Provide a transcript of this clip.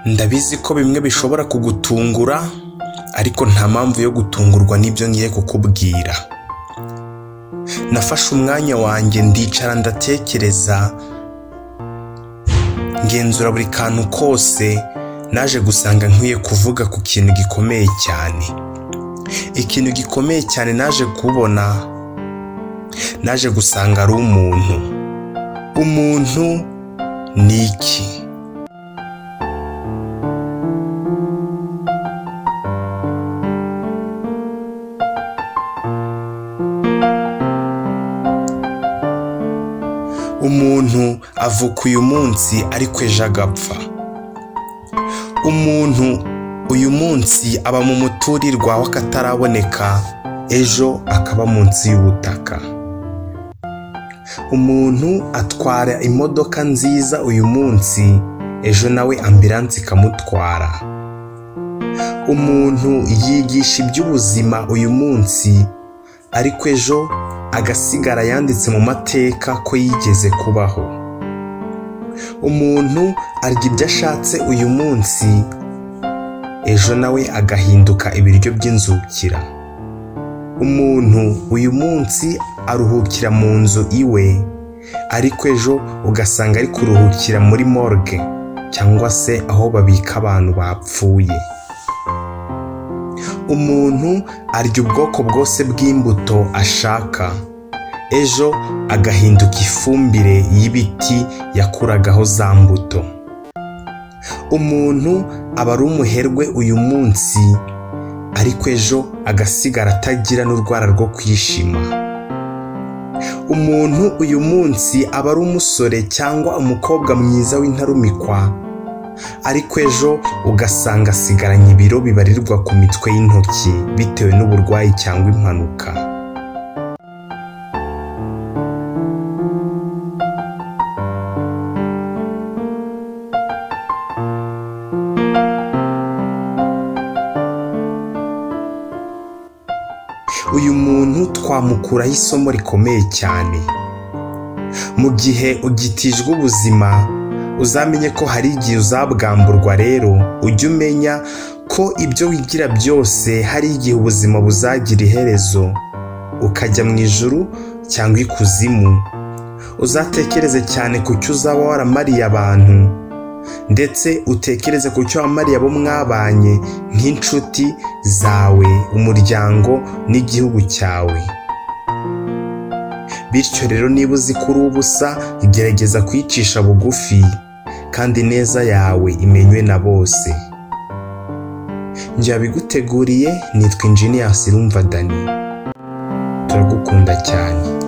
Ndabizi ko bimwe bishobora kugutungura, ariko nta mpamvu yo gutungurwa n'ibyo ngiye kukubwira. Nafashe umwanya wanjye ndicara ndatekereza, ngenzura buri kantu kose, naje gusanga nkwiye kuvuga ku kintu gikomeye cyane. Ikintu gikomeye cyane naje kubona, naje gusanga ari umuntu. Umuntu ni iki? Umuntu avuka uyu munsi ariko ejo agapfa. Umuntu uyu munsi aba mu muturirwa w'akataraboneka, ejo akaba munsi y'ubutaka. Umuntu atwara imodoka nziza uyu munsi, ejo nawe ambilansi ikamutwara. Umuntu yigisha iby'ubuzima uyu munsi, ariko ejo agasigara yanditse mu mateka ko yigeze kubaho. Umuntu arya ibyo ashatse uyu munsi, ejo nawe agahinduka ibiryo by'inzukira. Umuntu uyu munsi aruhukira mu nzu iwe, ariko ejo ugasanga ari kuruhukira muri morgue cyangwa se aho babika abantu bapfuye. Umuntu arya ubwoko bwose bw'imbuto ashaka, ejo agahinduka ifumbire y'ibiti yakuragaho za mbuto. Umuntu aba ari umuherwe uyu munsi, ariko ejo agasigara atagira n'urwara rwo kwishima. Umuntu uyu munsi aba ari umusore cyangwa umukobwa mwiza w'intarumikwa, ariko ejo ugasanga asigaranye ibiro bibarirwa ku mitwe y'intoki bitewe n'uburwayi cyangwa impanuka. Uyu muntu twamukuraho isomo rikomeye cyane. Mu gihe ugitijwe ubuzima, uzamenye ko hari igihe uzabwamburwa. Rero ujye umenya ko ibyo wigira byose hari igihe ubuzima buzagira iherezo, ukajya mu ijuru cyangwa ikuzimu. Uzatekereze cyane ku cyo uzaba waramariye abantu, ndetse utekereze ku cyo wamariye abo mwabanye nk'inshuti zawe, umuryango n'igihugu cyawe. Bityo rero niba uzi ko uri ubusa, gerageza kwicisha bugufi, kandi neza yawe imenywe na bose. Njye wabiguteguriye nitwa Engineer Sirumva Dani. Turagukunda cyane.